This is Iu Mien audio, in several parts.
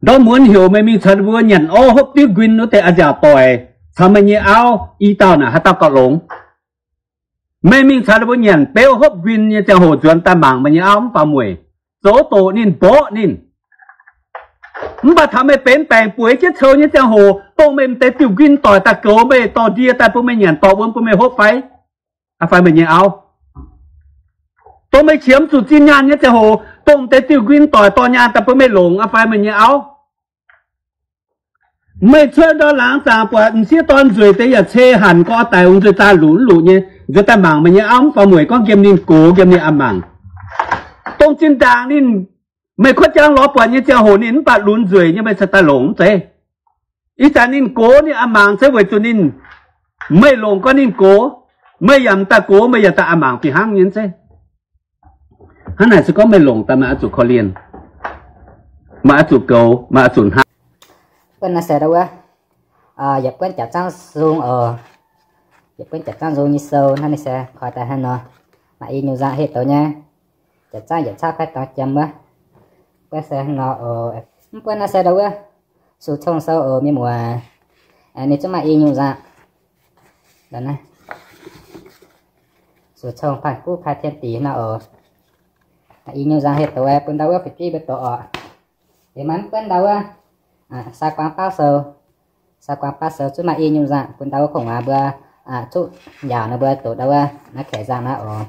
Gorngv muonz heuc meih mingh caux ninh mbuo nyanc orv hopv diuv nquin wuov deix a'nziaauc doic caux meih nyei auv i dauh naaic haaix dauh gauh longx? Meih mingh caux ninh mbuo nyanc beuv hopv nquin nyei ziangh hoc nzuonx daaih mangc meih nyei auv mv faaux mueic, zoux doqc ninh, mborqv ninh. Mv baac taux meih benx baengc bueix jienv cou nyei ziangh hoc, dongh meih m'deix diuh nquin doic daaih goux meih, dorh ndie daaih bun meih nyanc, dorh wuom bun meih hopv fai? Aa fai meih nyei auv? Dongh meih qiemx zuqc zinh nyaanh nyei ziangh hoc, dongh m'deix diuh nquin doic dorh nyaanh daaih bun meih longc, aa fai meih nyei auv? Meih cuotv ndorm laangz zaangc buatc m'sieqv dorn nzueic deix yaac cei hanc, gorx daic ong nzueic zaah luqc luqc nyei, nzuonx daaih mangc meih nyei auv mv faaux mueic, gorngv nqemh ninh gox, nqemh ninh a'mangc. Dongh zinh ndaangc ninh, meih kuotv jangv lorz buatc nyei ziangh hoc ninh mv baac lunx nzueic nyei, meih cuotv daaih longc mv zeiz? Ih zanc ninh gox ninh a'mangc se weic zuqc ninh, meih longc gorngv ninh gox, meih yaac m'daaih gox, meih yaac daaih a'mangc fih hnangv nyei mv zeiz? Hnangv naaic se gorngv meih longc daaih meih oix zuqc korv-lienh, meih oix zuqc goux, meih oix zuqc hnamv. Buonv naaiv se ndau wuov, yietc buonv jaax zaangv nzung oc. Yietc buonv jaax zaangv nzung nyei sou hnangv naaiv se koi daaih hnangv nor. Maaih i nyungc nzangc heh douz nyei, jaax zaangv yietc cauv paaiv dorngx jiem wuov. Buonv se hnangv nor oc. Mv buonv naaiv se ndau wuov, Suqc Cong sou oc mienh muoz. Ninh zungv maaih i nyungc nzangc. Suqc Cong ผ่านคู่พาเทียนตี hnangv nor oc. Maaih i nyungc nzangc heh douz bun ndau wuov fu'jueiv mbuo doqc oc. Liuz maaih mv buonv ndau wuov, Saa Guaang Baav sou. Saa Guaang Baav sou zungv maaih i nyungc nzangc bun ndau wuov kungx waac mbuo zuqv njaaux ninh mbuo doqc ndau wuov naaiv kaeqv nzangc naaiv oc.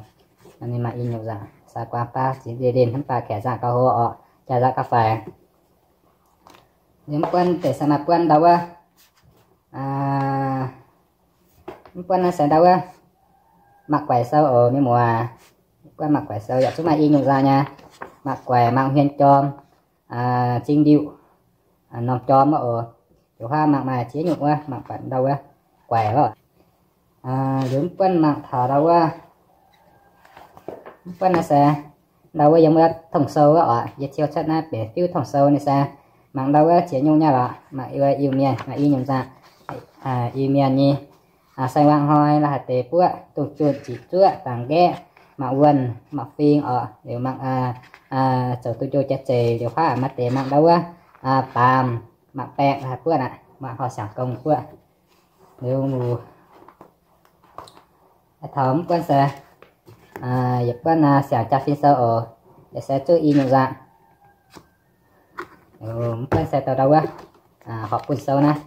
Ninh maaih i nyungc nzangc, Saa Guaang Baav ziex ndie-ndienh hnamv baac kaeqv nzangc gauh hlo oc, jaax nzangc gauh faix. Liuz mv buonv deix se maaih buonv ndau wuov, mv buonv naaiv se ndau wuov, Mangc Guaix sou oc mienh muoz. Mv buonv Mangc Guaix sou yaac zungv maaih i nyungc nzangc nyei. Mangc Guaix, mangc hmien jorm, zing ndiuh, norm jorm wuov oc. Liuz huaav mangc maaih ziex nyungc wuov, mangc buatc ndau wuov, guaix wuov. Liuz mv buonv mangc taux ndau wuov, mv buonv naaiv se ndau wuov yiem wuov tong sou wuov oc. Yie tiuv cuotv naaiv benx fiuv tong sou ninh se mangc ndau wuov ziex nyungc nyei lorqc. Mangc wuov Iu-Mienh, mangc i nyungc nzangc, Iu-Mienh nyei. Saeng-wangv hnoi, la'haic deix buoqv, dungz zunh, ziqc zuoqv, dangc nqaeqv, mangc wuonh, mangc fing oc. Liuz mangc zoux duqv njoh jaax zeiz, liuz huaav maaih deix mangc ndau wuov, baamz, mangc baeqc, la'haic buoqv aqv, mangc horh siangx gong buoqv. Liuz taux mv buonv se, yietc buonv siangx jaa-fin sou oc, yietc se zuqv i nyungc nzangc. Mv buonv se douh ndau wuov, horpc bunh sou naaiv,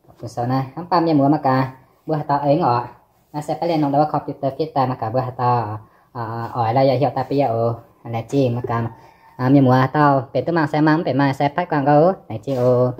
horpc bunh sou naaiv. Hnamv baav mienh muoz mangc gaax, mbuo haaix dauh aengx oc. Naaiv se baav lienh nongh ndau wuov computer fit daaih mangc gaax mbuo haaix dauh oix lorz yaac heuc daaih bun yie oc. Laengz zingh mangc gaax. Mienh muoz haaix dauh benx duqv mangc se mangc, mv benx mangc se paaiv guangc gau. Laengz zingh oc.